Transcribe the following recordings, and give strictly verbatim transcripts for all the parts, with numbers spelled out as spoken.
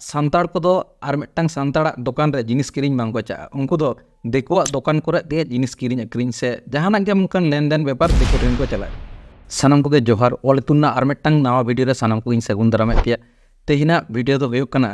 ᱥᱟᱱᱛᱟᱲ ᱠᱚᱫᱚ ᱟᱨ ᱢᱤᱫᱴᱟᱝ ᱥᱟᱱᱛᱟᱲᱟᱜ ᱫᱚᱠᱟᱱ ᱨᱮ ᱡᱤᱱᱤᱥ ᱠᱤᱨᱤᱧ ᱵᱟᱝ ᱠᱚ ᱪᱟᱜᱼᱟ᱾ ᱩᱱᱠᱩ ᱫᱚ ᱫᱤᱠᱩᱣᱟᱜ ᱫᱚᱠᱟᱱ ᱠᱚᱨᱮ ᱜᱮ ᱡᱤᱱᱤᱥ ᱠᱤᱨᱤᱧ ᱟᱹᱠᱷᱨᱤᱧ ᱥᱮ ᱡᱟᱦᱟᱱᱟᱜ ᱜᱮ ᱚᱱᱠᱟᱱ ᱞᱮᱱᱫᱮᱱ ᱵᱮᱯᱟᱨ ᱫᱤᱠᱩ ᱴᱷᱮᱱ ᱠᱚ ᱪᱟᱞᱟᱜᱼᱟ᱾ ᱥᱟᱱᱟᱢ ᱠᱚᱜᱮ ᱡᱚᱦᱟᱨ᱾ ᱚᱞ ᱤᱛᱩᱱ ᱨᱮᱱᱟᱜ ᱟᱨ ᱢᱤᱫᱴᱟᱝ ᱱᱟᱣᱟ ᱵᱷᱤᱰᱤᱭᱳ ᱨᱮ ᱥᱟᱱᱟᱢ ᱠᱚᱜᱮᱧ ᱥᱟᱹᱜᱩᱱ ᱫᱟᱨᱟᱢᱮᱫ ᱯᱮᱭᱟ᱾ ᱛᱮᱦᱮᱧᱟᱜ ᱵᱷᱤᱰᱤᱭᱳ ᱫᱚ ᱦᱩᱭᱩᱜ ᱠᱟᱱᱟ,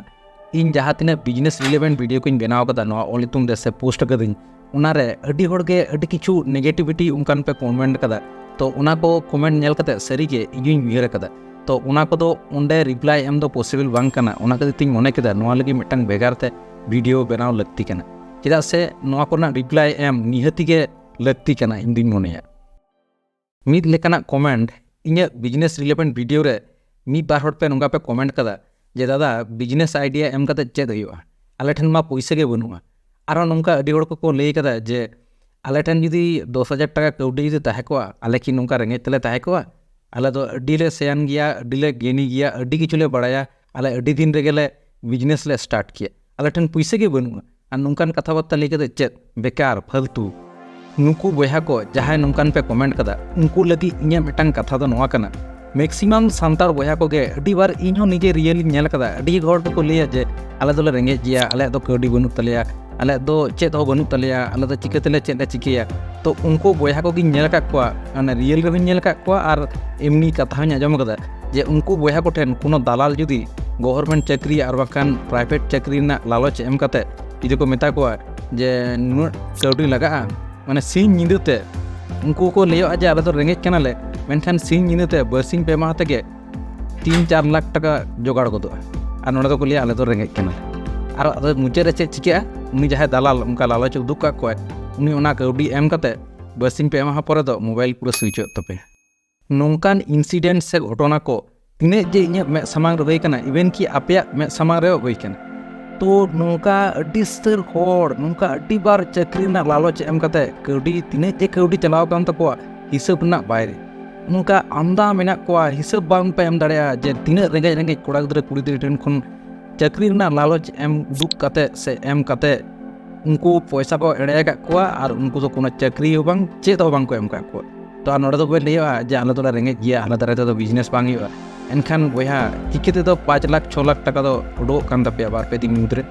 ᱤᱧ ᱡᱟᱦᱟᱸ ᱛᱤᱱᱟᱹᱜ business relevant ᱵᱷᱤᱰᱤᱭᱳ ᱠᱚᱧ ᱵᱮᱱᱟᱣ ᱠᱟᱫᱟ ᱱᱚᱣᱟ ᱚᱞ ᱤᱛᱩᱱ ᱨᱮ ᱥᱮ ᱯᱳᱥᱴ ᱠᱟᱹᱫᱟᱹᱧ, ᱚᱱᱟᱨᱮ ᱟᱹᱰᱤ ᱦᱚᱲᱜᱮ ᱟᱹᱰᱤ ᱠᱤᱪᱷᱩ negativity ᱚᱱᱠᱟᱱ ᱯᱮ ᱠᱚᱢᱮᱱᱴ ᱠᱟᱫᱟ᱾ ᱛᱚ ᱚᱱᱟ ᱠᱚ ᱠᱚᱢᱮᱱᱴ ᱧᱮᱞ ᱠᱟᱛᱮ ᱥᱟᱹᱨᱤᱜᱮ ᱤᱧᱤᱧ ᱩᱭᱦᱟᱹᱨ ᱟᱠᱟᱫᱟ᱾ ᱛᱚ ᱚᱱᱟ ᱠᱚᱫᱚ ᱚᱸᱰᱮ ᱨᱤᱯᱞᱟᱭ ᱮᱢ ᱫᱚ ᱯᱚᱥᱤᱵᱚᱞ ᱵᱟᱝ ᱠᱟᱱᱟ᱾ ᱚᱱᱟ ᱠᱷᱟᱹᱛᱤᱨ ᱛᱤᱧ ᱢᱚᱱᱮ ᱠᱮᱫᱟ ᱱᱚᱣᱟ ᱞᱟᱹᱜᱤᱫ ᱢᱤᱫᱴᱟᱝ ᱵᱷᱮᱜᱟᱨ ᱛᱮ ᱵᱷᱤᱰᱤᱭᱳ ᱵᱮᱱᱟᱣ ᱞᱟᱹᱠᱛᱤ ᱠᱟᱱᱟ, ᱪᱮᱫᱟᱜ ᱥᱮ ᱱᱚᱣᱟ ᱠᱚᱨᱮᱱᱟᱜ ᱨᱤᱯᱞᱟᱭ ᱮᱢ ᱱᱤᱦᱟᱹᱛᱤ ᱜᱮ ᱞᱟᱹᱠᱛᱤ ᱠᱟᱱᱟ ᱤᱧ ᱫᱩᱧ ᱢᱚᱱᱮᱭᱟ᱾ ᱢᱤᱫ ᱞᱮᱠᱟᱱᱟᱜ ᱠᱚᱢᱮᱱᱴ, ᱤᱧᱟᱹᱜ business relevant ᱵᱷᱤᱰᱤᱭᱳ ᱨᱮ ᱢᱤᱫ ᱵᱟᱨ ᱦᱚᱲ ᱯᱮ ᱱᱚᱝᱠᱟ ᱯᱮ ᱠᱚᱢᱮᱱᱴ ᱠᱟᱫᱟ ᱡᱮ, "ᱫᱟᱫᱟ, business idea ᱮᱢ ᱠᱟᱛᱮ ᱪᱮᱫ ᱦᱩᱭᱩᱜᱼᱟ? ᱟᱞᱮ ᱴᱷᱮᱱ ᱢᱟ ᱯᱩᱭᱥᱟᱹ ᱜᱮ ᱵᱟᱹᱱᱩᱜᱼᱟ᱾" ᱟᱨᱦᱚᱸ ᱱᱚᱝᱠᱟ ᱟᱹᱰᱤ ᱦᱚᱲ ᱠᱚᱠᱚ ᱞᱟᱹᱭ ᱠᱟᱫᱟ ᱡᱮ, "ᱟᱞᱮ ᱴᱷᱮᱱ ᱡᱩᱫᱤ ᱫᱚᱥ ᱦᱟᱡᱟᱨ ᱴᱟᱠᱟ ᱠᱟᱹᱣᱰᱤ ᱡᱩᱫᱤ ᱛᱟᱦᱮᱸ ᱠᱚᱜᱼᱟ, ᱟᱞᱮ ᱠᱤ ᱱᱚᱝᱠᱟ ᱨᱮᱸᱜᱮᱡ ᱛᱮᱞᱮ ᱛᱟᱦᱮᱸ ᱠᱚᱜᱼᱟ? ᱟᱞᱮ ᱫᱚ ᱟᱹᱰᱤ ᱞᱮ ᱥᱮᱭᱟᱱ ᱜᱮᱭᱟ, ᱟᱹᱰᱤ ᱞᱮ ᱜᱮᱭᱟᱱᱤ ᱜᱮᱭᱟ, ᱟᱹᱰᱤ ᱠᱤᱪᱷᱩ ᱞᱮ ᱵᱟᱲᱟᱭᱟ, ᱟᱞᱮ ᱟᱹᱰᱤ ᱫᱤᱱ ᱨᱮᱜᱮ ᱞᱮ business ᱞᱮ start ᱠᱮᱭᱟ, ᱟᱞᱮ ᱴᱷᱮᱱ ᱯᱩᱭᱥᱟᱹ ᱜᱮ ᱵᱟᱹᱱᱩᱜᱼᱟ᱾" ᱟᱨ ᱱᱚᱝᱠᱟᱱ ᱠᱟᱛᱷᱟ ᱵᱟᱨᱛᱟ ᱞᱟᱹᱭ ᱠᱟᱛᱮ ᱪᱮᱫ ᱵᱮᱠᱟᱨ ᱯᱷᱟᱞᱛᱩ᱾ ᱱᱩᱠᱩ ᱵᱚᱭᱦᱟ ᱠᱚ ᱡᱟᱦᱟᱸᱭ ᱱᱚᱝᱠᱟᱱ ᱯᱮ ᱠᱚᱢᱮᱱᱴ ᱠᱟᱫᱟ, ᱩᱱᱠᱩ ᱞᱟᱹᱜᱤᱫ ᱤᱧᱟᱹᱜ ᱢᱤᱫᱴᱟᱝ ᱠᱟᱛᱷᱟ ᱫᱚ ᱱᱚᱣᱟ ᱠᱟᱱᱟ, ᱢᱮᱠᱥᱤᱢᱟᱢ ᱥᱟᱱᱛᱟᱲ ᱵᱚᱭᱦᱟ ᱠᱚᱜᱮ, ᱟᱹᱰᱤ ᱵᱟᱨ ᱤᱧ ᱦᱚᱸ ᱱᱤᱡᱮ ᱨᱤᱭᱮᱞᱤᱧ ᱧᱮᱞ ᱠᱟᱫᱟ, ᱟᱹᱰᱤ ᱦᱚᱲ ᱜᱮᱠᱚ ᱞᱟᱹᱭᱟ ᱡᱮ, "ᱟᱞᱮ ᱫᱚᱞᱮ ᱨᱮᱸᱜᱮᱡ ᱜᱮᱭᱟ, ᱟᱞᱮᱭᱟᱜ ᱫᱚ ᱠᱟᱹᱣᱰᱤ ᱵᱟᱹᱱᱩᱜ ᱛᱟᱞᱮᱭᱟ, ᱟᱞᱮᱭᱟᱜ ᱫᱚ ᱪᱮᱫ ᱦᱚᱸ ᱵᱟᱹᱱᱩᱜ ᱛᱟᱞᱮᱭᱟ, ᱟᱞᱮ ᱫᱚ ᱪᱤᱠᱟᱹ ᱛᱮᱞᱮ ᱪᱮᱫ ᱞᱮ ᱪᱤᱠᱟᱹᱭᱟ?" ᱛᱚ ᱩᱱᱠᱩ ᱵᱚᱭᱦᱟ ᱠᱚᱜᱮᱧ ᱧᱮᱞ ᱟᱠᱟᱫ ᱠᱚᱣᱟ, ᱢᱟᱱᱮ ᱨᱤᱭᱮᱞ ᱨᱮᱦᱚᱸᱧ ᱧᱮᱞ ᱟᱠᱟᱫ ᱠᱚᱣᱟ ᱟᱨ ᱮᱢᱱᱤ ᱠᱟᱛᱷᱟ ᱦᱚᱸᱧ ᱟᱸᱡᱚᱢ ᱠᱟᱫᱟ ᱡᱮ ᱩᱱᱠᱩ ᱵᱚᱭᱦᱟ ᱠᱚᱴᱷᱮᱱ ᱠᱳᱱᱳ ᱫᱟᱞᱟᱞ ᱡᱩᱫᱤ ᱜᱚᱵᱷᱚᱨᱢᱮᱱᱴ ᱪᱟᱹᱠᱨᱤ ᱟᱨ ᱵᱟᱝᱠᱷᱟᱱ ᱯᱨᱟᱭᱵᱷᱮᱴ ᱪᱟᱹᱠᱨᱤ ᱨᱮᱱᱟᱜ ᱞᱟᱞᱚᱪ ᱮᱢ ᱠᱟᱛᱮ ᱡᱩᱫᱤ ᱠᱚ ᱢᱮᱛᱟ ᱠᱚᱣᱟ ᱡᱮ ᱱᱩᱱᱟᱹᱜ ᱠᱟᱹᱣᱰᱤ ᱞᱟᱜᱟᱜᱼᱟ, ᱢᱟᱱᱮ ᱥᱤᱧ ᱧᱤᱫᱟᱹ ᱛᱮ ᱩᱱᱠᱩ ᱠᱚ ᱞᱟᱹᱭᱚᱜᱼᱟ ᱡᱮ ᱟᱞᱮ ᱫᱚ ᱨᱮᱸᱜᱮᱡ ᱠᱟᱱᱟᱞᱮ, ᱢᱮᱱᱠᱷᱟᱱ ᱥᱤᱧ ᱧᱤᱫᱟᱹ ᱛᱮ ᱵᱟᱨᱥᱤᱧ ᱯᱮ ᱢᱟᱦᱟ ᱛᱮᱜᱮ ᱛᱤᱱ ᱪᱟᱨ ᱞᱟᱠᱷ ᱴᱟᱠᱟ ᱡᱚᱜᱟᱲ ᱜᱚᱫᱚᱜᱼᱟ᱾ ᱟᱨ ᱱᱚᱰᱮ ᱫᱚᱠᱚ ᱞᱟᱹᱭᱟ ᱟᱞᱮ ᱫᱚ ᱨᱮᱸᱜᱮᱡ ᱠᱟᱱᱟᱞᱮ᱾ ᱟᱨ ᱟᱫᱚ ᱢᱩᱪᱟᱹᱫ ᱨᱮ ᱪᱮᱫ ᱪᱤᱠᱟᱹᱜᱼᱟ? ᱩᱱᱤ ᱡᱟᱦᱟᱸᱭ ᱫᱟᱞᱟᱞ ᱚᱱᱠᱟ ᱞᱟᱞᱚᱪ ᱩᱫᱩᱜ ᱠᱟᱜ ᱠᱚᱣᱟᱭ, ᱩᱱᱤ ᱚᱱᱟ ᱠᱟᱹᱣᱰᱤ ᱮᱢ ᱠᱟᱛᱮ ᱵᱟᱨᱥᱤᱧ ᱯᱮ ᱢᱟᱦᱟ ᱯᱚᱨᱮ ᱫᱚ ᱢᱳᱵᱟᱭᱤᱞ ᱯᱩᱨᱟᱹ ᱥᱩᱭᱤᱪ ᱚᱜ ᱛᱟᱯᱮᱭᱟ᱾ ᱱᱚᱝᱠᱟᱱ ᱤᱱᱥᱤᱰᱮᱱᱴ ᱥᱮ ᱜᱷᱚᱴᱚᱱᱟ ᱠᱚ ᱛᱤᱱᱟᱹᱜ ᱡᱮ ᱤᱧᱟᱹᱜ ᱢᱮᱫ ᱥᱟᱢᱟᱝ ᱨᱮ ᱦᱩᱭ ᱠᱟᱱᱟ, ᱤᱵᱷᱮᱱ ᱠᱤ ᱟᱯᱮᱭᱟᱜ ᱢᱮᱫ ᱥᱟᱢᱟᱝ ᱨᱮᱦᱚᱸ ᱦᱩᱭ ᱠᱟᱱᱟ᱾ ᱛᱚ ᱱᱚᱝᱠᱟ ᱟᱹᱰᱤ ᱩᱥᱛᱟᱹᱨ ᱦᱚᱲ ᱱᱚᱝᱠᱟ ᱟᱹᱰᱤ ᱵᱟᱨ ᱪᱟᱹᱠᱨᱤ ᱨᱮᱱᱟᱜ ᱞᱟᱞᱚᱪ ᱮᱢ ᱠᱟᱛᱮ ᱠᱟᱹᱣᱰᱤ, ᱛᱤᱱᱟᱹᱜ ᱡᱮ ᱠᱟᱹᱣᱰᱤ ᱪᱟᱞᱟᱣ ᱟᱠᱟᱱ ᱛᱟᱠᱚᱣᱟ ᱦᱤᱥᱟᱹᱵ ᱨᱮᱱᱟᱜ ᱵᱟᱭᱨᱮ᱾ ᱱᱚᱝᱠᱟ ᱟᱢᱫᱟ ᱢᱮᱱᱟᱜ ᱠᱚᱣᱟ, ᱦᱤᱥᱟᱹᱵ ᱵᱟᱝ ᱯᱮ ᱮᱢ ᱫᱟᱲᱮᱭᱟᱜᱼᱟ ᱡᱮ ᱛᱤᱱᱟᱹᱜ ᱨᱮᱸᱜᱮᱡ ᱨᱮᱸᱜᱮᱡ ᱠᱚᱲᱟ ᱜᱤᱫᱽᱨᱟᱹ ᱠᱩᱲᱤ ᱜᱤᱫᱽᱨᱟᱹ ᱴᱷᱮᱱ ᱠᱷᱚᱱ ᱪᱟᱹᱠᱨᱤ ᱨᱮᱱᱟᱜ ᱞᱟᱞᱚᱪ ᱮᱢ ᱩᱫᱩᱜ ᱠᱟᱛᱮ ᱥᱮ ᱮᱢ ᱠᱟᱛᱮ ᱩᱱᱠᱩ ᱯᱚᱭᱥᱟ ᱠᱚ ᱮᱲᱮ ᱟᱠᱟᱫ ᱠᱚᱣᱟ ᱟᱨ ᱩᱱᱠᱩ ᱫᱚ ᱠᱳᱱᱳ ᱪᱟᱹᱠᱨᱤ ᱦᱚᱸ ᱵᱟᱝ, ᱪᱮᱫ ᱦᱚᱸ ᱵᱟᱝ ᱠᱚ ᱮᱢ ᱟᱠᱟᱫ ᱠᱚᱣᱟ᱾ ᱛᱚ ᱟᱨ ᱱᱚᱰᱮ ᱫᱚ ᱵᱚᱱ ᱞᱟᱹᱭᱚᱜᱼᱟ ᱡᱮ ᱟᱞᱮ ᱫᱚᱞᱮ ᱨᱮᱸᱜᱮᱡ ᱜᱮᱭᱟ, ᱟᱞᱮ ᱫᱟᱨᱟᱭ ᱛᱮᱫᱚ ᱵᱤᱡᱽᱱᱮᱥ ᱵᱟᱝ ᱦᱩᱭᱩᱜᱼᱟ᱾ ᱮᱱᱠᱷᱟᱱ ᱵᱚᱭᱦᱟ, ᱪᱤᱠᱟᱹ ᱛᱮᱫᱚ ᱯᱟᱸᱪ ᱞᱟᱠᱷ ᱪᱷᱚ ᱞᱟᱠᱷ ᱴᱟᱠᱟ ᱫᱚ ᱩᱰᱩᱠᱚᱜ ᱠᱟᱱ ᱛᱟᱯᱮᱭᱟ ᱵᱟᱨ ᱯᱮ ᱫᱤᱱ ᱢᱩᱫᱽᱨᱮ?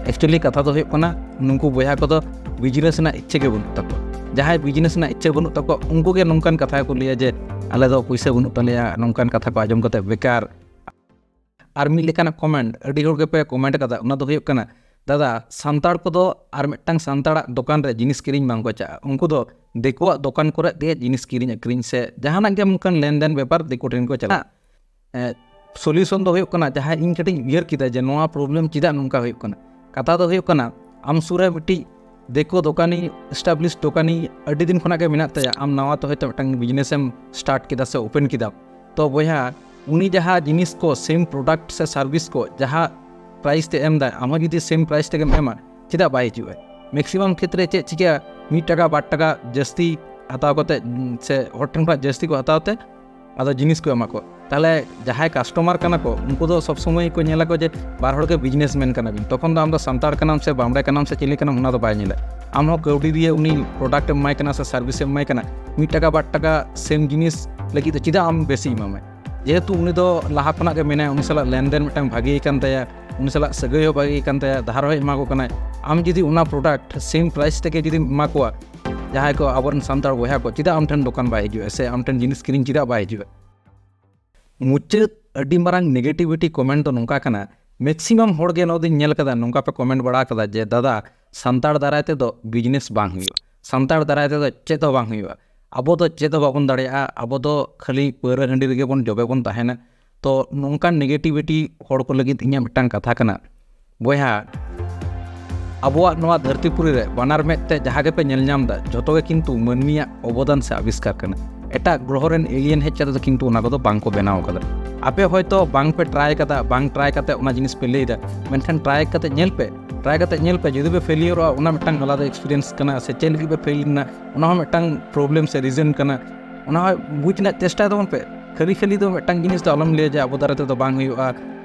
ᱮᱠᱪᱩᱭᱮᱞᱤ ᱠᱟᱛᱷᱟ ᱫᱚ ᱦᱩᱭᱩᱜ ᱠᱟᱱᱟ, ᱱᱩᱠᱩ ᱵᱚᱭᱦᱟ ᱠᱚᱫᱚ ᱵᱤᱡᱽᱱᱮᱥ ᱨᱮᱱᱟᱜ ᱤᱪᱪᱷᱟᱹ ᱜᱮ ᱵᱟᱹᱱᱩᱜ ᱛᱟᱠᱚᱣᱟ᱾ ᱡᱟᱦᱟᱸᱭ ᱵᱤᱡᱽᱱᱮᱥ ᱨᱮᱱᱟᱜ ᱤᱪᱪᱷᱟᱹ ᱵᱟᱹᱱᱩᱜ ᱛᱟᱠᱚᱣᱟ, ᱩᱱᱠᱩ ᱜᱮ ᱱᱚᱝᱠᱟᱱ ᱠᱟᱛᱷᱟ ᱠᱚ ᱞᱟᱹᱭᱟ ᱡᱮ, "ᱟᱞᱮ ᱫᱚ ᱯᱩᱭᱥᱟᱹ ᱵᱟᱹᱱᱩᱜ ᱛᱟᱞᱮᱭᱟ", ᱱᱚᱝᱠᱟᱱ ᱠᱟᱛᱷᱟ ᱠᱚ ᱟᱸᱡᱚᱢ ᱠᱟᱛᱮ ᱵᱮᱠᱟᱨ᱾ ᱟᱨ ᱢᱤᱫ ᱞᱮᱠᱟᱱᱟᱜ ᱠᱚᱢᱮᱱᱴ ᱟᱹᱰᱤ ᱦᱚᱲ ᱜᱮᱯᱮ ᱠᱚᱢᱮᱱᱴ ᱠᱟᱫᱟ, ᱚᱱᱟ ᱫᱚ ᱦᱩᱭᱩᱜ ᱠᱟᱱᱟ, ᱫᱟᱫᱟ, ᱥᱟᱱᱛᱟᱲ ᱠᱚᱫᱚ ᱟᱨ ᱢᱤᱫᱴᱟᱝ ᱥᱟᱱᱛᱟᱲᱟᱜ ᱫᱚᱠᱟᱱ ᱨᱮ ᱡᱤᱱᱤᱥ ᱠᱤᱨᱤᱧ ᱵᱟᱝ ᱠᱚ ᱪᱟᱜᱼᱟ, ᱩᱱᱠᱩ ᱫᱚ ᱫᱤᱠᱩᱣᱟᱜ ᱫᱚᱠᱟᱱ ᱠᱚᱨᱮ ᱜᱮ ᱡᱤᱱᱤᱥ ᱠᱤᱨᱤᱧ ᱟᱹᱠᱷᱨᱤᱧ ᱥᱮ ᱡᱟᱦᱟᱱᱟᱜ ᱜᱮ ᱚᱱᱠᱟᱱ ᱞᱮᱱᱫᱮᱱ ᱵᱮᱯᱟᱨ ᱫᱤᱠᱩ ᱴᱷᱮᱱ ᱠᱚ ᱪᱟᱞᱟᱜᱼᱟ᱾ ᱥᱚᱞᱤᱭᱩᱥᱚᱱ ᱫᱚ ᱦᱩᱭᱩᱜ ᱠᱟᱱᱟ, ᱡᱟᱦᱟᱸ ᱤᱧ ᱠᱟᱹᱴᱤᱡ ᱤᱧ ᱩᱭᱦᱟᱹᱨ ᱠᱮᱫᱟ ᱡᱮ ᱱᱚᱣᱟ ᱯᱨᱚᱵᱞᱮᱢ ᱪᱮᱫᱟᱜ ᱱᱚᱝᱠᱟ ᱦᱩᱭᱩᱜ ᱠᱟᱱᱟ, ᱠᱟᱛᱷᱟ ᱫᱚ ᱦᱩᱭᱩᱜ ᱠᱟᱱᱟ, ᱟᱢ ᱥᱩᱨ ᱨᱮ ᱢᱤᱫᱴᱤᱡ ᱫᱤᱠᱩ ᱫᱚᱠᱟᱱᱤ, ᱮᱥᱴᱟᱵᱞᱤᱥ ᱫᱚᱠᱟᱱᱤ ᱟᱹᱰᱤ ᱫᱤᱱ ᱠᱷᱚᱱᱟᱜ ᱜᱮ ᱢᱮᱱᱟᱜ ᱛᱟᱭᱟ, ᱟᱢ ᱱᱟᱣᱟ ᱛᱮ ᱦᱚᱭᱛᱳ ᱢᱤᱫᱴᱟᱝ ᱵᱤᱡᱽᱱᱮᱥ ᱮᱢ ᱥᱴᱟᱨᱴ ᱠᱮᱫᱟ ᱥᱮ ᱳᱯᱮᱱ ᱠᱮᱫᱟ, ᱛᱚ ᱵᱚᱭᱦᱟ, ᱩᱱᱤ ᱡᱟᱦᱟᱸ ᱡᱤᱱᱤᱥ ᱠᱚ, ᱥᱮᱢ ᱯᱨᱚᱰᱟᱠᱴ ᱥᱮ ᱥᱟᱨᱵᱷᱤᱥ ᱠᱚ ᱡᱟᱦᱟᱸ ᱯᱨᱟᱭᱤᱥ ᱛᱮ ᱮᱢ ᱫᱟᱭ, ᱟᱢ ᱦᱚᱸ ᱡᱩᱫᱤ ᱥᱮᱢ ᱯᱨᱟᱭᱤᱥ ᱛᱮᱜᱮᱢ ᱮᱢᱟ, ᱪᱮᱫᱟᱜ ᱵᱟᱭ ᱦᱤᱡᱩᱜᱼᱟ? ᱢᱮᱠᱥᱤᱢᱟᱢ ᱠᱷᱮᱛᱨᱮ ᱪᱮᱫ ᱪᱤᱠᱟᱹᱜᱼᱟ, ᱢᱤᱫ ᱴᱟᱠᱟ ᱵᱟᱨ ᱴᱟᱠᱟ ᱡᱟᱹᱥᱛᱤ ᱦᱟᱛᱟᱣ ᱠᱟᱛᱮ, ᱩᱸ, ᱥᱮ ᱦᱚᱲ ᱴᱷᱮᱱ ᱠᱷᱚᱱᱟᱜ ᱡᱟᱹᱥᱛᱤ ᱠᱚ ᱦᱟᱛᱟᱣ ᱛᱮ ᱟᱫᱚ ᱡᱤᱱᱤᱥ ᱠᱚ ᱮᱢᱟ ᱠᱚᱣᱟ᱾ ᱛᱟᱦᱚᱞᱮ ᱡᱟᱦᱟᱸᱭ ᱠᱟᱥᱴᱚᱢᱟᱨ ᱠᱟᱱᱟ ᱠᱚ, ᱩᱱᱠᱩ ᱫᱚ ᱥᱚᱵᱽ ᱥᱚᱢᱚᱭ ᱠᱚ ᱧᱮᱞᱟ ᱠᱚ ᱡᱮ ᱵᱟᱨ ᱦᱚᱲ ᱜᱮ ᱵᱤᱡᱽᱱᱮᱥ ᱢᱮᱱ ᱠᱟᱱᱟ ᱵᱤᱱ, ᱛᱚᱠᱷᱚᱱ ᱫᱚ ᱟᱢ ᱫᱚ ᱥᱟᱱᱛᱟᱲ ᱠᱟᱱᱟᱢ ᱥᱮ ᱵᱟᱢᱲᱮ ᱠᱟᱱᱟᱢ ᱥᱮ ᱪᱤᱞᱤ ᱠᱟᱱᱟᱢ, ᱚᱱᱟ ᱫᱚ ᱵᱟᱭ ᱧᱮᱞᱟ᱾ ᱟᱢ ᱦᱚᱸ ᱠᱟᱹᱣᱰᱤ ᱫᱤᱭᱮ ᱩᱱᱤ ᱯᱨᱚᱰᱟᱠᱴ ᱮᱢ ᱮᱢᱟᱭ ᱠᱟᱱᱟ ᱥᱮ ᱥᱟᱨᱵᱷᱤᱥ ᱮᱢ ᱮᱢᱟᱭ ᱠᱟᱱᱟ, ᱢᱤᱫ ᱴᱟᱠᱟ ᱵᱟᱨ ᱴᱟᱠᱟ ᱥᱮᱢ ᱡᱤᱱᱤᱥ ᱞᱟᱹᱜᱤᱫ ᱫᱚ ᱪᱮᱫᱟᱜ ᱟᱢ ᱵᱮᱥᱤ ᱮᱢᱟᱢᱟᱭ? ᱡᱮᱦᱮᱛᱩ ᱩᱱᱤ ᱫᱚ ᱞᱟᱦᱟ ᱠᱷᱚᱱᱟᱜ ᱜᱮ ᱢᱮᱱᱟᱭᱟ, ᱩᱱᱤ ᱥᱟᱞᱟᱜ ᱞᱮᱱᱫᱮᱱ ᱢᱤᱫᱴᱟᱝ ᱵᱷᱟᱜᱮ ᱠᱟᱱ ᱛᱟᱭᱟ, ᱩᱱᱤ ᱥᱟᱞᱟᱜ ᱥᱟᱹᱜᱟᱹᱭ ᱦᱚᱸ ᱵᱷᱟᱜᱮ ᱠᱟᱱ ᱛᱟᱭᱟ, ᱫᱷᱟᱨ ᱦᱚᱸᱭ ᱮᱢᱟ ᱠᱚ ᱠᱟᱱᱟᱭ᱾ ᱟᱢ ᱡᱩᱫᱤ ᱚᱱᱟ ᱯᱨᱚᱰᱟᱠᱴ ᱥᱮᱢ ᱯᱨᱟᱭᱤᱥ ᱛᱮᱜᱮ ᱡᱩᱫᱤᱢ ᱮᱢᱟ ᱠᱚᱣᱟ, ᱡᱟᱦᱟᱸᱭ ᱠᱚ ᱟᱵᱚᱨᱮᱱ ᱥᱟᱱᱛᱟᱲ ᱵᱚᱭᱦᱟ ᱠᱚ, ᱪᱮᱫᱟᱜ ᱟᱢ ᱴᱷᱮᱱ ᱫᱚᱠᱟᱱ ᱵᱟᱭ ᱦᱤᱡᱩᱜᱼᱟ ᱥᱮ ᱟᱢ ᱴᱷᱮᱱ ᱡᱤᱱᱤᱥ ᱠᱤᱨᱤᱧ ᱪᱮᱫᱟᱜ ᱵᱟᱭ ᱦᱤᱡᱩᱜᱼᱟ? ᱢᱩᱪᱟᱹᱫ ᱟᱹᱰᱤ ᱢᱟᱨᱟᱝ ᱱᱮᱜᱮᱴᱤᱵᱷᱤᱴᱤ ᱠᱚᱢᱮᱱᱴ ᱫᱚ ᱱᱚᱝᱠᱟ ᱠᱟᱱᱟ, ᱢᱮᱠᱥᱤᱢᱟᱢ ᱦᱚᱲ ᱜᱮ ᱱᱚᱣᱟ ᱫᱚᱧ ᱧᱮᱞ ᱠᱟᱫᱟ, ᱱᱚᱝᱠᱟ ᱯᱮ ᱠᱚᱢᱮᱱᱴ ᱵᱟᱲᱟ ᱠᱟᱫᱟ ᱡᱮ, "ᱫᱟᱫᱟ, ᱥᱟᱱᱛᱟᱲ ᱫᱟᱨᱟᱭ ᱛᱮᱫᱚ ᱵᱤᱡᱽᱱᱮᱥ ᱵᱟᱝ ᱦᱩᱭᱩᱜᱼᱟ, ᱥᱟᱱᱛᱟᱲ ᱫᱟᱨᱟᱭ ᱛᱮᱫᱚ ᱪᱮᱫ ᱦᱚᱸ ᱵᱟᱝ ᱦᱩᱭᱩᱜᱼᱟ, ᱟᱵᱚ ᱫᱚ ᱪᱮᱫ ᱦᱚᱸ ᱵᱟᱵᱚᱱ ᱫᱟᱲᱮᱭᱟᱜᱼᱟ, ᱟᱵᱚ ᱫᱚ ᱠᱷᱟᱹᱞᱤ ᱯᱟᱹᱣᱨᱟᱹ ᱦᱟᱺᱰᱤ ᱨᱮᱜᱮ ᱵᱚᱱ ᱡᱚᱵᱮ ᱵᱚᱱ ᱛᱟᱦᱮᱱᱟ᱾" ᱛᱚ ᱱᱚᱝᱠᱟᱱ ᱱᱮᱜᱮᱴᱤᱵᱷᱤᱴᱤ ᱦᱚᱲ ᱠᱚ ᱞᱟᱹᱜᱤᱫ ᱤᱧᱟᱹᱜ ᱢᱤᱫᱴᱟᱝ ᱠᱟᱛᱷᱟ ᱠᱟᱱᱟ, ᱵᱚᱭᱦᱟ, ᱟᱵᱚᱣᱟᱜ ᱱᱚᱣᱟ ᱫᱷᱟᱹᱨᱛᱤ ᱯᱩᱨᱤ ᱨᱮ ᱵᱟᱱᱟᱨ ᱢᱮᱫ ᱛᱮ ᱡᱟᱦᱟᱸ ᱜᱮᱯᱮ ᱧᱮᱞ ᱧᱟᱢ ᱮᱫᱟ, ᱡᱷᱚᱛᱚ ᱜᱮ ᱠᱤᱱᱛᱩ ᱢᱟᱹᱱᱢᱤᱭᱟᱜ ᱚᱵᱚᱫᱟᱱ ᱥᱮ ᱟᱵᱤᱥᱠᱟᱨ ᱠᱟᱱᱟ᱾ ᱮᱴᱟᱜ ᱜᱨᱚᱦᱚ ᱨᱮᱱ ᱮᱞᱤᱭᱮᱱ ᱦᱮᱡ ᱠᱟᱛᱮ ᱫᱚ ᱠᱤᱱᱛᱩ ᱚᱱᱟ ᱠᱚᱫᱚ ᱵᱟᱝ ᱠᱚ ᱵᱮᱱᱟᱣ ᱟᱠᱟᱫᱟ᱾ ᱟᱯᱮ ᱦᱚᱭᱛᱚ ᱵᱟᱝ ᱯᱮ ᱴᱨᱟᱭ ᱠᱟᱫᱟ, ᱵᱟᱝ ᱴᱨᱟᱭ ᱠᱟᱛᱮ ᱚᱱᱟ ᱡᱤᱱᱤᱥ ᱯᱮ ᱞᱟᱹᱭ ᱮᱫᱟ, ᱢᱮᱱᱠᱷᱟᱱ ᱴᱨᱟᱭ ᱠᱟᱛᱮ ᱧᱮᱞ ᱯᱮ, ᱴᱨᱟᱭ ᱠᱟᱛᱮ ᱧᱮᱞ ᱯᱮ, ᱡᱩᱫᱤ ᱯᱮ ᱯᱷᱮᱞᱤᱭᱟᱨᱚᱜᱼᱟ, ᱚᱱᱟ ᱢᱤᱫᱴᱟᱝ ᱟᱞᱟᱫᱟ ᱮᱠᱥᱯᱤᱨᱤᱭᱮᱱᱥ ᱠᱟᱱᱟ, ᱥᱮ ᱪᱮᱫ ᱞᱟᱹᱜᱤᱫ ᱯᱮ ᱯᱷᱮᱞ ᱞᱮᱱᱟ, ᱚᱱᱟ ᱦᱚᱸ ᱢᱤᱫᱴᱟᱝ ᱯᱨᱚᱵᱞᱮᱢ ᱥᱮ ᱨᱤᱡᱮᱱ ᱠᱟᱱᱟ᱾ ᱚᱱᱟ ᱦᱚᱸ ᱵᱩᱡᱽ ᱨᱮᱱᱟᱜ ᱪᱮᱥᱴᱟᱭ ᱛᱟᱵᱚᱱ ᱯᱮ᱾ ᱠᱷᱟᱹᱞᱤ ᱠᱷᱟᱹᱞᱤ ᱫᱚ ᱢᱤᱫᱴᱟᱝ ᱡᱤᱱᱤᱥ ᱫᱚ ᱟᱞᱚᱢ ᱞᱟᱹᱭᱟ ᱡᱮ ᱟᱵᱚ ᱫᱟᱨᱟᱭ ᱛᱮᱫᱚ ᱵᱟᱝ ᱦᱩᱭᱩᱜᱼᱟ᱾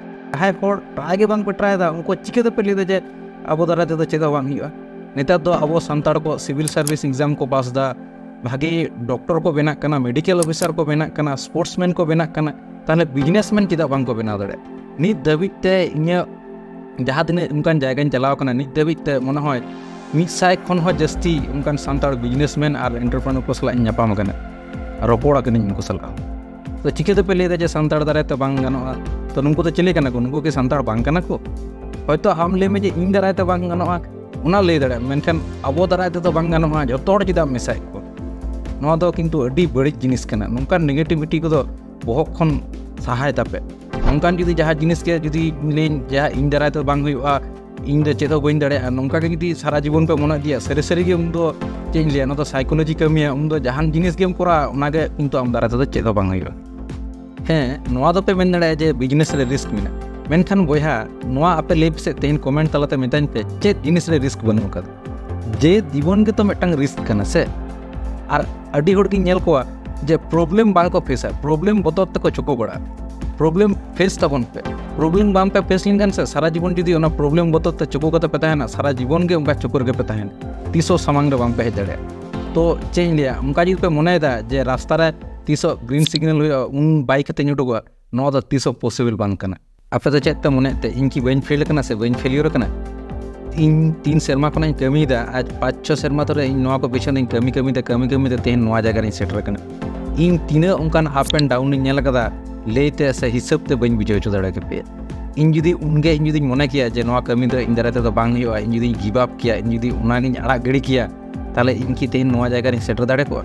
ᱡᱟᱦᱟᱸᱭ ᱦᱚᱲ ᱴᱨᱟᱭ ᱜᱮ ᱵᱟᱝ ᱯᱮ ᱴᱨᱟᱭ ᱮᱫᱟ, ᱩᱱᱠᱩ ᱪᱤᱠᱟᱹ ᱛᱮᱯᱮ ᱞᱟᱹᱭ ᱮᱫᱟ ᱡᱮ ᱟᱵᱚ ᱫᱟᱨᱟᱭ ᱛᱮᱫᱚ ᱪᱮᱫ ᱦᱚᱸ ᱵᱟᱝ ᱦᱩᱭᱩᱜᱼᱟ? ᱱᱮᱛᱟᱨ ᱫᱚ ᱟᱵᱚ ᱥᱟᱱᱛᱟᱲ ᱠᱚ ᱥᱤᱵᱤᱞ ᱥᱟᱨᱵᱷᱤᱥ ᱮᱠᱡᱟᱢ ᱠᱚ ᱯᱟᱥ ᱮᱫᱟ, ᱵᱷᱟᱜᱮ ᱰᱚᱠᱴᱚᱨ ᱠᱚ ᱵᱮᱱᱟᱜ ᱠᱟᱱᱟ, ᱢᱮᱰᱤᱠᱮᱞ ᱚᱯᱷᱤᱥᱟᱨ ᱠᱚ ᱵᱮᱱᱟᱜ ᱠᱟᱱᱟ, ᱥᱯᱳᱨᱴᱥᱢᱮᱱ ᱠᱚ ᱵᱮᱱᱟᱜ ᱠᱟᱱᱟ, ᱛᱟᱦᱚᱞᱮ ᱵᱤᱡᱽᱱᱮᱥᱢᱮᱱ ᱪᱮᱫᱟᱜ ᱵᱟᱝ ᱠᱚ ᱵᱮᱱᱟᱣ ᱫᱟᱲᱮᱭᱟᱜᱼᱟ? ᱱᱤᱛ ᱫᱷᱟᱹᱵᱤᱡ ᱛᱮ ᱤᱧᱟᱹᱜ ᱡᱟᱦᱟᱸ ᱛᱤᱱᱟᱹᱜ ᱚᱱᱠᱟᱱ ᱡᱟᱭᱜᱟᱧ ᱪᱟᱞᱟᱣ ᱠᱟᱱᱟ, ᱱᱤᱛ ᱫᱷᱟᱹᱵᱤᱡ ᱛᱮ ᱢᱚᱱᱮ ᱦᱚᱭ ᱢᱤᱫ ᱥᱟᱭ ᱠᱷᱚᱱ ᱦᱚᱸ ᱡᱟᱹᱥᱛᱤ ᱚᱱᱠᱟᱱ ᱥᱟᱱᱛᱟᱲ ᱵᱤᱡᱽᱱᱮᱥᱢᱮᱱ ᱟᱨ ᱮᱱᱴᱟᱨᱯᱨᱮᱱᱟᱨ ᱠᱚ ᱥᱟᱞᱟᱜ ᱤᱧ ᱧᱟᱯᱟᱢ ᱟᱠᱟᱱᱟ, ᱨᱚᱯᱚᱲ ᱟᱠᱟᱱᱟᱹᱧ ᱩᱱᱠᱩ ᱥᱟᱞᱟᱜ᱾ ᱛᱚ ᱪᱤᱠᱟᱹ ᱛᱮᱯᱮ ᱞᱟᱹᱭ ᱮᱫᱟ ᱡᱮ ᱥᱟᱱᱛᱟᱲ ᱫᱟᱨᱟᱭ ᱛᱮ ᱵᱟᱝ ᱜᱟᱱᱚᱜᱼᱟ? ᱛᱚ ᱱᱩᱠᱩ ᱫᱚ ᱪᱤᱞᱤ ᱠᱟᱱᱟ ᱠᱚ? ᱱᱩᱠᱩ ᱠᱤ ᱥᱟᱱᱛᱟᱲ ᱵᱟᱝ ᱠᱟᱱᱟ ᱠᱚ? ᱦᱚᱭᱛᱳ ᱟᱢ ᱞᱟᱹᱭ ᱢᱮ ᱡᱮ ᱤᱧ ᱫᱟᱨᱟᱭ ᱛᱮ ᱵᱟᱝ ᱜᱟᱱᱚᱜᱼᱟ, ᱚᱱᱟ ᱞᱟᱹᱭ ᱫᱟᱲᱮᱭᱟᱜᱼᱟ, ᱢᱮᱱᱠᱷᱟᱱ ᱟᱵᱚ ᱫᱟᱨᱟᱭ ᱛᱮᱫᱚ ᱵᱟᱝ ᱜᱟᱱᱚᱜᱼᱟ, ᱡᱚᱛᱚ ᱦᱚᱲ ᱪᱮᱫᱟᱜ ᱮᱢ ᱢᱮᱥᱟᱭᱮᱫ ᱠᱚᱣᱟ? ᱱᱚᱣᱟ ᱫᱚ ᱠᱤᱱᱛᱩ ᱟᱹᱰᱤ ᱵᱟᱹᱲᱤᱡ ᱡᱤᱱᱤᱥ ᱠᱟᱱᱟ᱾ ᱱᱚᱝᱠᱟᱱ ᱱᱮᱜᱮᱴᱤᱵᱷᱤᱴᱤ ᱠᱚᱫᱚ ᱵᱚᱦᱚᱜ ᱠᱷᱚᱱ ᱥᱟᱦᱟᱭ ᱛᱟᱯᱮ᱾ ᱱᱚᱝᱠᱟᱱ ᱡᱩᱫᱤ ᱡᱟᱦᱟᱸ ᱡᱤᱱᱤᱥ ᱜᱮ ᱡᱩᱫᱤ ᱞᱟᱹᱭᱟᱹᱧ ᱡᱟᱦᱟᱸ ᱤᱧ ᱫᱟᱨᱟᱭ ᱛᱮ ᱵᱟᱝ ᱦᱩᱭᱩᱜᱼᱟ, ᱤᱧ ᱫᱚ ᱪᱮᱫ ᱦᱚᱸ ᱵᱟᱹᱧ ᱫᱟᱲᱮᱭᱟᱜᱼᱟ, ᱱᱚᱝᱠᱟ ᱜᱮ ᱡᱩᱫᱤ ᱥᱟᱨᱟ ᱡᱤᱵᱚᱱ ᱯᱮ ᱢᱚᱱᱮ ᱤᱫᱤᱭᱟ, ᱥᱟᱹᱨᱤ ᱥᱟᱹᱨᱤ ᱜᱮ ᱩᱱ ᱫᱚ ᱪᱮᱫ ᱤᱧ ᱞᱟᱹᱭᱟ, ᱱᱚᱣᱟ ᱫᱚ ᱥᱟᱭᱠᱳᱞᱚᱡᱤ ᱠᱟᱹᱢᱤᱭᱟ, ᱩᱱ ᱫᱚ ᱡᱟᱦᱟᱱ ᱡᱤᱱᱤᱥ ᱜᱮᱢ ᱠᱚᱨᱟᱣᱟ, ᱚᱱᱟ ᱜᱮ ᱠᱤᱱᱛᱩ ᱟᱢ ᱫᱟᱨᱟᱭ ᱛᱮᱫᱚ ᱪᱮᱫ ᱦᱚᱸ ᱵᱟᱝ ᱦᱩᱭᱩᱜᱼᱟ᱾ ᱦᱮᱸ, ᱱᱚᱣᱟ ᱫᱚᱯᱮ ᱢᱮᱱ ᱫᱟᱲᱮᱭᱟᱜᱼᱟ ᱡᱮ ᱵᱤᱡᱽᱱᱮᱥ ᱨᱮ ᱨᱤᱥᱠ ᱢᱮᱱᱟᱜᱼᱟ, ᱢᱮᱱᱠᱷᱟᱱ ᱵᱚᱭᱦᱟ, ᱱᱚᱣᱟ ᱟᱯᱮ ᱞᱟᱹᱭ ᱯᱮᱥᱮ ᱛᱮᱦᱮᱧ ᱠᱚᱢᱮᱱᱴ ᱛᱟᱞᱟᱛᱮ ᱢᱮᱛᱟᱹᱧ ᱯᱮ, ᱪᱮᱫ ᱡᱤᱱᱤᱥ ᱨᱮ ᱨᱤᱥᱠ ᱵᱟᱹᱱᱩᱜ ᱟᱠᱟᱫᱟ? ᱡᱮ ᱡᱤᱵᱚᱱ ᱜᱮᱛᱚ ᱢᱤᱫᱴᱟᱝ ᱨᱤᱥᱠ ᱠᱟᱱᱟ ᱥᱮ᱾ ᱟᱨ ᱟᱹᱰᱤ ᱦᱚᱲ ᱜᱤᱧ ᱧᱮᱞ ᱠᱚᱣᱟ ᱡᱮ ᱯᱨᱚᱵᱞᱮᱢ ᱵᱟᱝ ᱠᱚ ᱯᱷᱮᱥᱟ, ᱯᱨᱚᱵᱞᱮᱢ ᱵᱚᱛᱚᱨ ᱛᱮᱠᱚ ᱪᱩᱠᱩ ᱵᱟᱲᱟᱜᱼᱟ᱾ ᱯᱨᱚᱵᱞᱮᱢ ᱯᱷᱮᱥ ᱛᱟᱵᱚᱱ ᱯᱮ᱾ ᱯᱨᱚᱵᱞᱮᱢ ᱵᱟᱝ ᱯᱮ ᱯᱷᱮᱥ ᱞᱮᱱᱠᱷᱟᱱ ᱥᱮ, ᱥᱟᱨᱟ ᱡᱤᱵᱚᱱ ᱡᱩᱫᱤ ᱚᱱᱟ ᱯᱨᱚᱵᱞᱮᱢ ᱵᱚᱛᱚᱨ ᱛᱮ ᱪᱩᱠᱩ ᱠᱟᱛᱮ ᱯᱮ ᱛᱟᱦᱮᱱᱟ, ᱥᱟᱨᱟ ᱡᱤᱵᱚᱱ ᱜᱮ ᱚᱱᱠᱟ ᱪᱩᱠᱩ ᱨᱮᱜᱮ ᱯᱮ ᱛᱟᱦᱮᱱᱟ, ᱛᱤᱥ ᱦᱚᱸ ᱥᱟᱢᱟᱝ ᱨᱮ ᱵᱟᱝ ᱯᱮ ᱦᱮᱡ ᱫᱟᱲᱮᱭᱟᱜᱼᱟ᱾ ᱛᱚ ᱪᱮᱫ ᱤᱧ ᱞᱟᱹᱭᱟ, ᱚᱱᱠᱟ ᱡᱩᱫᱤ ᱯᱮ ᱢᱚᱱᱮᱭᱮᱫᱟ ᱡᱮ ᱨᱟᱥᱛᱟ ᱨᱮ ᱛᱤᱥ ᱦᱚᱸ ᱜᱨᱤᱱ ᱥᱤᱜᱽᱱᱟᱞ ᱦᱩᱭᱩᱜᱼᱟ, ᱩᱱ ᱵᱟᱭᱤᱠ ᱠᱟᱛᱮᱧ ᱩᱰᱩᱠᱚᱜᱼᱟ, ᱱᱚᱣᱟ ᱫᱚ ᱛᱤᱥ ᱦᱚᱸ ᱯᱚᱥᱤᱵᱚᱞ ᱵᱟᱝ ᱠᱟᱱᱟ᱾ ᱟᱯᱮ ᱫᱚ ᱪᱮᱫ ᱯᱮ ᱢᱚᱱᱮᱭᱮᱫ ᱛᱮ, ᱤᱧ ᱠᱤ ᱵᱟᱹᱧ ᱯᱷᱮᱞ ᱟᱠᱟᱱᱟ ᱥᱮ ᱵᱟᱹᱧ ᱯᱷᱮᱞᱤᱭᱚᱨ ᱟᱠᱟᱱᱟ? ᱤᱧ ᱛᱤᱱ ᱥᱮᱨᱢᱟ ᱠᱷᱚᱱᱟᱜ ᱤᱧ ᱠᱟᱹᱢᱤᱭᱮᱫᱟ, ᱟᱡ ᱯᱟᱸᱪ ᱪᱷᱚ ᱥᱮᱨᱢᱟ ᱫᱷᱚᱨᱮ ᱤᱧ ᱱᱚᱣᱟ ᱠᱚ ᱯᱤᱪᱷᱚᱱ ᱤᱧ ᱠᱟᱹᱢᱤ ᱠᱟᱹᱢᱤ ᱛᱮ, ᱠᱟᱹᱢᱤ ᱠᱟᱹᱢᱤ ᱛᱮ ᱛᱮᱦᱮᱧ ᱱᱚᱣᱟ ᱡᱟᱭᱜᱟ ᱨᱤᱧ ᱥᱮᱴᱮᱨ ᱟᱠᱟᱱᱟ᱾ ᱤᱧ ᱛᱤᱱᱟᱹᱜ ᱚᱱᱠᱟᱱ ᱟᱯ ᱮᱱᱰ ᱰᱟᱣᱩᱱ ᱤᱧ ᱧᱮᱞ ᱟᱠᱟᱫᱟ, ᱞᱟᱹᱭ ᱛᱮ ᱥᱮ ᱦᱤᱥᱟᱹᱵ ᱛᱮ ᱵᱟᱹᱧ ᱵᱩᱡᱷᱟᱹᱣ ᱦᱚᱪᱚ ᱫᱟᱲᱮ ᱠᱮᱯᱮᱭᱟ᱾ ᱤᱧ ᱡᱩᱫᱤ ᱩᱱᱜᱮ, ᱤᱧ ᱡᱩᱫᱤᱧ ᱢᱚᱱᱮ ᱠᱮᱭᱟ ᱡᱮ ᱱᱚᱣᱟ ᱠᱟᱹᱢᱤ ᱫᱚ ᱤᱧ ᱫᱟᱨᱟᱭ ᱛᱮᱫᱚ ᱵᱟᱝ ᱦᱩᱭᱩᱜᱼᱟ, ᱤᱧ ᱡᱩᱫᱤᱧ ᱜᱤᱵᱷ ᱟᱯ ᱠᱮᱭᱟ, ᱤᱧ ᱡᱩᱫᱤ ᱚᱱᱟᱜᱤᱧ ᱟᱲᱟᱜ ᱜᱤᱰᱤ ᱠᱮᱭᱟ, ᱛᱟᱦᱚᱞᱮ ᱤᱧ ᱠᱤ ᱛᱮᱦᱮᱧ ᱱᱚᱣᱟ ᱡᱟᱭᱜᱟ ᱨᱤᱧ ᱥᱮᱴᱮᱨ ᱫᱟᱲᱮ ᱠᱚᱜᱼᱟ?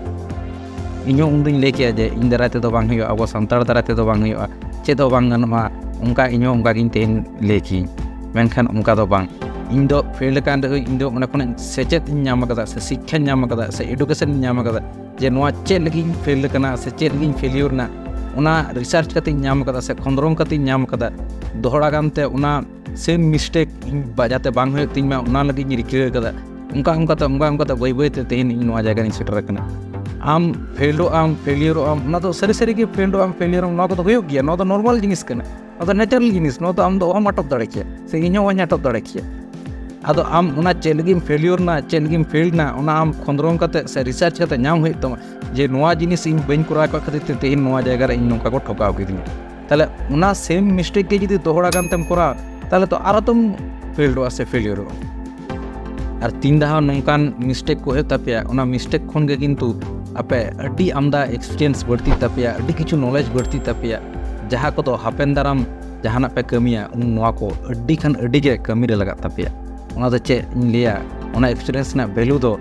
ᱤᱧ ᱦᱚᱸ ᱩᱱᱫᱩᱧ ᱞᱟᱹᱭ ᱠᱮᱭᱟ ᱡᱮ ᱤᱧ ᱫᱟᱨᱟᱭ ᱛᱮᱫᱚ ᱵᱟᱝ ᱦᱩᱭᱩᱜᱼᱟ, ᱟᱵᱚ ᱥᱟᱱᱛᱟᱲ ᱫᱟᱨᱟᱭ ᱛᱮᱫᱚ ᱵᱟᱝ ᱦᱩᱭᱩᱜᱼᱟ, ᱪᱮᱫ ᱦᱚᱸ ᱵᱟᱝ ᱜᱟᱱᱚᱜᱼᱟ, ᱚᱱᱠᱟ ᱤᱧ ᱦᱚᱸ ᱚᱱᱠᱟ ᱜᱤᱧ ᱛᱮᱦᱮᱧ ᱞᱟᱹᱭ ᱠᱮᱭᱟᱹᱧ᱾ ᱢᱮᱱᱠᱷᱟᱱ ᱚᱱᱠᱟ ᱫᱚ ᱵᱟᱝ᱾ ᱤᱧ ᱫᱚ ᱯᱷᱮᱞ ᱟᱠᱟᱱ ᱨᱮᱦᱚᱸ ᱤᱧ ᱫᱚ ᱚᱸᱰᱮ ᱠᱷᱚᱱᱟᱜ ᱥᱮᱪᱮᱫ ᱤᱧ ᱧᱟᱢ ᱟᱠᱟᱫᱟ, ᱥᱮ ᱥᱤᱠᱠᱷᱟᱧ ᱧᱟᱢ ᱟᱠᱟᱫᱟ, ᱥᱮ ᱮᱰᱩᱠᱮᱥᱚᱱ ᱤᱧ ᱧᱟᱢ ᱟᱠᱟᱫᱟ, ᱡᱮ ᱱᱚᱣᱟ ᱪᱮᱫ ᱞᱟᱹᱜᱤᱫ ᱤᱧ ᱯᱷᱮᱞ ᱟᱠᱟᱱᱟ ᱥᱮ ᱪᱮᱫ ᱞᱟᱹᱜᱤᱫ ᱤᱧ ᱯᱷᱮᱞᱤᱭᱚᱨ ᱮᱱᱟ, ᱚᱱᱟ ᱨᱤᱥᱟᱨᱪ ᱠᱟᱛᱮ ᱤᱧ ᱧᱟᱢ ᱟᱠᱟᱫᱟ, ᱥᱮ ᱠᱷᱚᱸᱫᱽᱨᱚᱝ ᱠᱟᱛᱮ ᱤᱧ ᱧᱟᱢ ᱟᱠᱟᱫᱟ᱾ ᱫᱚᱦᱲᱟ ᱜᱟᱱ ᱛᱮ ᱚᱱᱟ ᱥᱮᱢ ᱢᱤᱥᱴᱮᱠ ᱤᱧ ᱵᱟ-, ᱡᱟᱛᱮ ᱵᱟᱝ ᱦᱩᱭᱩᱜ ᱛᱤᱧ ᱢᱟ, ᱚᱱᱟ ᱞᱟᱹᱜᱤᱫ ᱤᱧ ᱨᱤᱠᱟᱹ ᱟᱠᱟᱫᱟ᱾ ᱚᱱᱠᱟ ᱚᱱᱠᱟᱛᱮ, ᱚᱱᱠᱟ ᱚᱱᱠᱟᱛᱮ ᱵᱟᱹᱭ ᱵᱟᱹᱭᱛᱮ ᱛᱮᱦᱮᱧ ᱤᱧ ᱱᱚᱣᱟ ᱡᱟᱭᱜᱟ ᱨᱤᱧ ᱥᱮᱴᱮᱨ ᱟᱠᱟᱱᱟ᱾ ᱟᱢ ᱯᱷᱮᱞᱰᱚᱜ ᱟᱢ, ᱯᱷᱮᱞᱤᱭᱚᱨᱚᱜ ᱟᱢ, ᱚᱱᱟ ᱫᱚ ᱥᱟᱹᱨᱤ ᱥᱟᱹᱨᱤ ᱜᱮ ᱯᱷᱮᱞᱰᱚᱜ ᱟᱢ, ᱯᱷᱮᱞᱤᱭᱚᱨᱚᱜ ᱟᱢ, ᱱᱚᱣᱟ ᱠᱚᱫᱚ ᱦᱩᱭᱩᱜ ᱜᱮᱭᱟ, ᱱᱚᱣᱟ ᱫᱚ ᱱᱚᱨᱢᱟᱞ ᱡᱤᱱᱤᱥ ᱠᱟᱱᱟ, ᱱᱚᱣᱟ ᱫᱚ ᱱᱮᱪᱟᱨᱟᱞ ᱡᱤᱱᱤᱥ, ᱱᱚᱣᱟ ᱫᱚ ᱟᱢ ᱫᱚ ᱚᱦᱚᱢ ᱟᱴᱚᱠ ᱫᱟᱲᱮ ᱠᱮᱭᱟ, ᱥᱮ ᱤᱧ ᱦᱚᱸ ᱚᱦᱚᱧ ᱟᱴᱚᱠ ᱫᱟᱲᱮ ᱠᱮᱭᱟ᱾ ᱟᱫᱚ ᱟᱢ ᱚᱱᱟ ᱪᱮᱫ ᱞᱟᱹᱜᱤᱫ ᱮᱢ ᱯᱷᱮᱞᱤᱭᱚᱨ ᱮᱱᱟ, ᱪᱮᱫ ᱞᱟᱹᱜᱤᱫ ᱮᱢ ᱯᱷᱮᱞ ᱮᱱᱟ, ᱚᱱᱟ ᱟᱢ ᱠᱷᱚᱸᱫᱽᱨᱚᱝ ᱠᱟᱛᱮ ᱥᱮ ᱨᱤᱥᱟᱨᱪ ᱠᱟᱛᱮ ᱧᱟᱢ ᱦᱩᱭᱩᱜ ᱛᱟᱢᱟ᱾ ᱡᱮ ᱱᱚᱣᱟ ᱡᱤᱱᱤᱥ ᱤᱧ ᱵᱟᱹᱧ ᱠᱚᱨᱟᱣ ᱠᱟᱜ ᱠᱷᱟᱹᱛᱤᱨ ᱛᱮ ᱛᱮᱦᱮᱧ ᱱᱚᱣᱟ ᱡᱟᱭᱜᱟ ᱨᱮ ᱤᱧ ᱱᱚᱝᱠᱟ ᱠᱚ ᱴᱷᱚᱠᱟᱣ ᱠᱤᱫᱤᱧᱟ᱾ ᱛᱟᱦᱚᱞᱮ ᱚᱱᱟ ᱥᱮᱢ ᱢᱤᱥᱴᱮᱠ ᱜᱮ ᱡᱩᱫᱤ ᱫᱚᱦᱲᱟ ᱜᱟᱱ ᱛᱮᱢ ᱠᱚᱨᱟᱣᱟ, ᱛᱟᱦᱚᱞᱮ ᱛᱚ ᱟᱨᱚ ᱛᱚᱢ ᱯᱷᱮᱞᱰᱚᱜᱼᱟ ᱥᱮ ᱯᱷᱮᱞᱤᱭᱚᱨᱚᱜᱼᱟ᱾ ᱟᱨ ᱛᱤᱱ ᱫᱷᱟᱣ ᱱᱚᱝᱠᱟᱱ ᱢᱤᱥᱴᱮᱠ ᱠᱚ ᱦᱩᱭᱩᱜ ᱛᱟᱯᱮᱭᱟ, ᱚᱱᱟ ᱢᱤᱥᱴᱮᱠ ᱠᱷᱚᱱ ᱜᱮ ᱠᱤᱱᱛᱩ ᱟᱯᱮ ᱟᱹᱰᱤ ᱟᱢᱫᱟ ᱮᱠᱥᱯᱤᱨᱤᱭᱮᱱᱥ ᱵᱟᱹᱲᱛᱤᱜ ᱛᱟᱯᱮᱭᱟ, ᱟᱹᱰᱤ ᱠᱤᱪᱷᱩ ᱱᱚᱞᱮᱡᱽ ᱵᱟᱹᱲᱛᱤᱜ ᱛᱟᱯᱮᱭᱟ, ᱡᱟᱦᱟᱸ ᱠᱚᱫᱚ ᱦᱟᱯᱮᱱ ᱫᱟᱨᱟᱢ ᱡᱟᱦᱟᱱᱟᱜ ᱯᱮ ᱠᱟᱹᱢᱤᱭᱟ, ᱩᱱ ᱱᱚᱣᱟ ᱠᱚ ᱟᱹᱰᱤ ᱠᱷᱟᱱ ᱟᱹᱰᱤ ᱜᱮ ᱠᱟᱹᱢᱤ ᱨᱮ ᱞᱟᱜᱟᱜ ᱛᱟᱯᱮᱭᱟ᱾ ᱚᱱᱟ ᱫᱚ ᱪᱮᱫ ᱤᱧ ᱞᱟᱹᱭᱟ, ᱚᱱᱟ ᱮᱠᱥᱯᱤᱨᱤᱭᱮᱱᱥ ᱨᱮᱱᱟᱜ ᱵᱷᱮᱞᱩ ᱫᱚ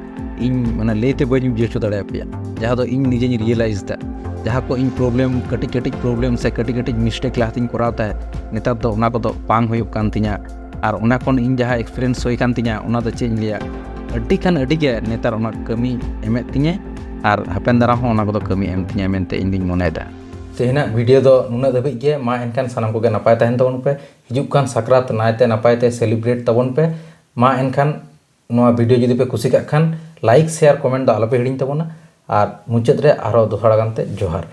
ᱤᱧ ᱢᱟᱱᱮ ᱞᱟᱹᱭ ᱛᱮ ᱵᱟᱹᱧ ᱵᱩᱡᱷᱟᱹᱣ ᱦᱚᱪᱚ ᱫᱟᱲᱮᱭᱟᱯᱮᱭᱟ᱾ ᱡᱟᱦᱟᱸ ᱫᱚ ᱤᱧ ᱱᱤᱡᱮᱧ ᱨᱤᱭᱮᱞᱟᱭᱤᱡᱽ ᱫᱟ, ᱡᱟᱦᱟᱸ ᱠᱚ ᱤᱧ ᱯᱨᱚᱵᱞᱮᱢ, ᱠᱟᱹᱴᱤᱡ ᱠᱟᱹᱴᱤᱡ ᱯᱨᱚᱵᱞᱮᱢ ᱥᱮ ᱠᱟᱹᱴᱤᱡ ᱠᱟᱹᱴᱤᱡ ᱢᱤᱥᱴᱮᱠ ᱞᱟᱦᱟᱛᱤᱧ ᱠᱚᱨᱟᱣ ᱛᱟᱦᱮᱸᱫ, ᱱᱮᱛᱟᱨ ᱫᱚ ᱚᱱᱟ ᱠᱚᱫᱚ ᱵᱟᱝ ᱦᱩᱭᱩᱜ ᱠᱟᱱ ᱛᱤᱧᱟ᱾ ᱟᱨ ᱚᱱᱟ ᱠᱷᱚᱱ ᱤᱧ ᱡᱟᱦᱟᱸ ᱮᱠᱥᱯᱤᱨᱤᱭᱮᱱᱥ ᱦᱩᱭ ᱠᱟᱱ ᱛᱤᱧᱟ, ᱚᱱᱟ ᱫᱚ ᱪᱮᱫ ᱤᱧ ᱞᱟᱹᱭᱟ, ᱟᱹᱰᱤ ᱠᱷᱟᱱ ᱟᱹᱰᱤ ᱜᱮ ᱱᱮᱛᱟᱨ ᱚᱱᱟ ᱠᱟᱹᱢᱤ ᱮᱢᱮᱫ ᱛᱤᱧᱟᱹ᱾ ᱟᱨ ᱦᱟᱯᱮᱱ ᱫᱟᱨᱟᱢ ᱦᱚᱸ ᱚᱱᱟ ᱠᱚᱫᱚ ᱠᱟᱹᱢᱤ ᱮᱢ ᱛᱤᱧᱟᱹ ᱢᱮᱱᱛᱮ ᱤᱧ ᱫᱩᱧ ᱢᱚᱱᱮᱭᱮᱫᱟ᱾ ᱛᱮᱦᱮᱧᱟᱜ ᱵᱷᱤᱰᱤᱭᱳ ᱫᱚ ᱱᱩᱱᱟᱹᱜ ᱫᱷᱟᱹᱵᱤᱡ ᱜᱮ᱾ ᱢᱟ ᱮᱱᱠᱷᱟᱱ ᱥᱟᱱᱟᱢ ᱠᱚᱜᱮ ᱱᱟᱯᱟᱭ ᱛᱟᱦᱮᱱ ᱛᱟᱵᱚᱱ ᱯᱮ, ᱦᱤᱡᱩᱜ ᱠᱟᱱ ᱥᱟᱠᱨᱟᱛ ᱱᱟᱭᱛᱮ ᱱᱟᱯᱟᱭ ᱛᱮ ᱥᱮᱞᱤᱵᱨᱮᱴ ᱛᱟᱵᱚᱱ ᱯᱮ᱾ ᱢᱟ ᱮᱱᱠᱷᱟᱱ ᱱᱚᱣᱟ ᱵᱷᱤᱰᱤᱭᱳ ᱡᱩᱫᱤ ᱯᱮ ᱠᱩᱥᱤ ᱠᱟᱜ ᱠᱷᱟᱱ, ᱞᱟᱭᱤᱠ, ᱥᱮᱭᱟᱨ, ᱠᱚᱢᱮᱱᱴ ᱫᱚ ᱟᱞᱚᱯᱮ ᱦᱤᱲᱤᱧ ᱛᱟᱵᱚᱱᱟ᱾ ᱟᱨ ᱢᱩᱪᱟᱹᱫ ᱨᱮ ᱟᱨᱦᱚᱸ ᱫᱚᱦᱲᱟ ᱜᱟᱱᱛᱮ ᱡᱚᱦᱟᱨ᱾